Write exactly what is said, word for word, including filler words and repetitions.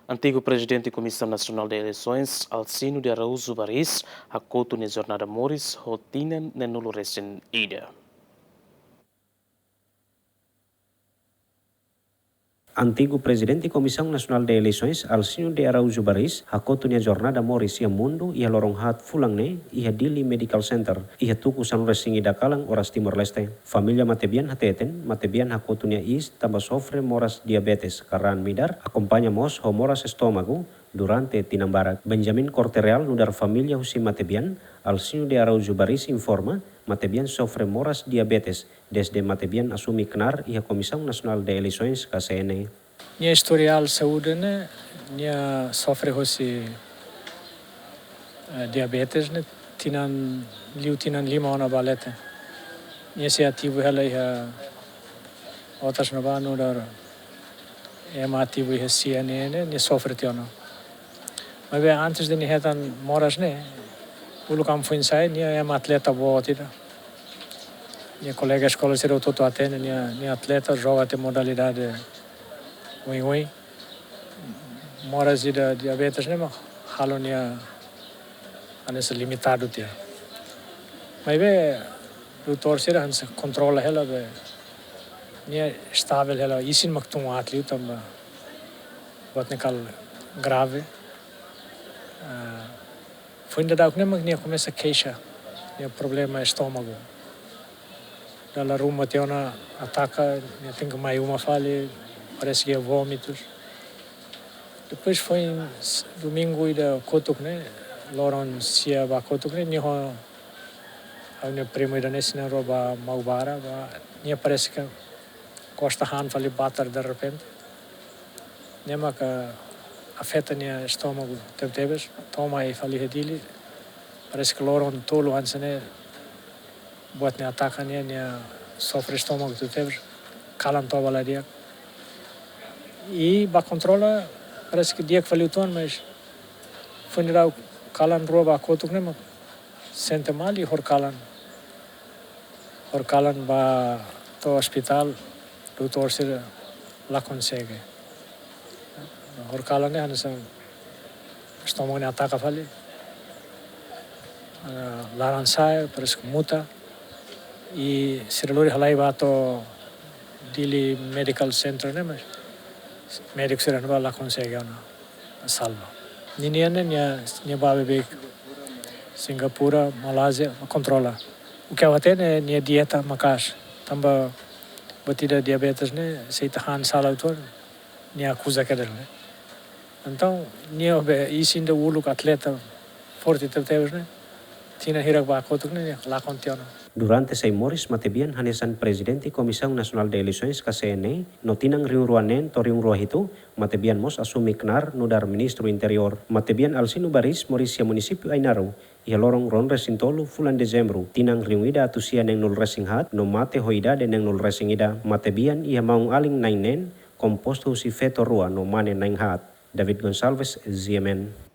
Antigu Prezidente Komisaun Nasionál de Eleisoens, Alcino de Araújo Baris, hakotu nia jornada moris ho tinan neenulu resin ida. Antigu Prezidente Komisaun Nasionál de Eleisoens, Alcino de Araújo Baris, hakotu nia jornada moris iha mundu iha loron haat fulan ne'e iha Dili Medical Center, iha tuku sanulu resin ida kalan oras Timor-Leste. Família matebian hateten, matebian hakotu nia iis tanba sofre moras diabetes ka raan midar, akompaña mós ho moras estómagu durante tinan barak. Benjamin Corte-Real, nu'udar família husi matebian, Alcino de Araújo Baris informa, matebian sofre moras diabetes dezde matebian asume knaar iha Komisaun Nasionál de Eleisoens, K C N. Nia istória saúde ne'e, nia sofre hosi, eh, diabetes ne'e, tinan, liu tinan lima ona ba leten. Nia sei ativu hela iha Otas ne'ebá nu'udar ema ativu iha C N N, nia sofre tiha ona. Maibé antes de nia hetan moras ne'e, uluk an foin-sa'e, nia ema atleta boot ida. Nia kolega eskola sira hotu-hotu hatene, nia, nia atleta, joga tiha modalidade oioin. Moras ida diabetes ne'e mak halo nia hanesan limitadu tiha. Maibé doutór sira hanesan kontrola hela be nia estavel hela, isin mak tun aat liu tanba buat ne'e kala grave. Ah, foin daudauk ne'e mak nia komesa keixa nia problema estómagu. Dala ruma tiha ona ataka, nia tenke mai uma fali, parese ke vómitus. Depois foin s-, domingu ida kotuk ne'e, loron sia ba kotuk ne'e, nia ho ha'u-nia primu ida ne'e sira na'in-rua ba Maubara, ba, nia parese ke gosta han fali batar derrepente. Ne'e maka afeta nia estómagu tebetebes, to'o mai fali iha Dili. Parese ke loron tolu hanesan ne'e buat ne'e ataka nia, nia sofre estómagu tebetebes, kalan to'o ba la di'ak. I ba kontrola, parese ke di'ak fali uitoan, mas foin daudauk kalan rua ba kotuk ne'e mak sente mal i horikalan. Horikalan ba to'o ospitál, doutór sira la konsege. Horikalan ne'e hanesan estómagu ne'e ataka fali. Ah, laran-sa'e, parese ke muta. I sira lori halai ba to'o Dili Medical Center ne'e, mas médiku sira ne'ebá la konsege ona salva. Ninian ne'e nia, nia bá bebeik Singapura, Malázia, kontrola. O que ha'u hatene nia dieta maka'as. Tanba buat ida diabetes ne'e, se ita han sala uitoan, nia akuza kedas ne'e. Entaun, nia be isin ida uluk atleta forte tebetebes ne'e, tinan hirak ba kotuk ne'e, nia lakon tiha ona. Durante sei moris matebian hanesan Prezidente Komisaun Nasionál de Eleisoens, K C N, no tinan rihun rua neen to'o rihun rua hitu, matebian mós asume knaar nu'udar Ministru Interiór. Matebian Alcino Baris moris iha munisípiu Ainaro iha loron ruanulu resin tolu fulan Dezembru, tinan rihun ida atus sia neenulu resin haat, no mate ho idade neenulu resin ida. Matebian iha maun-alin na'in neen, kompostu husi feto rua no mane na'in haat. David Gonçalves, G M N.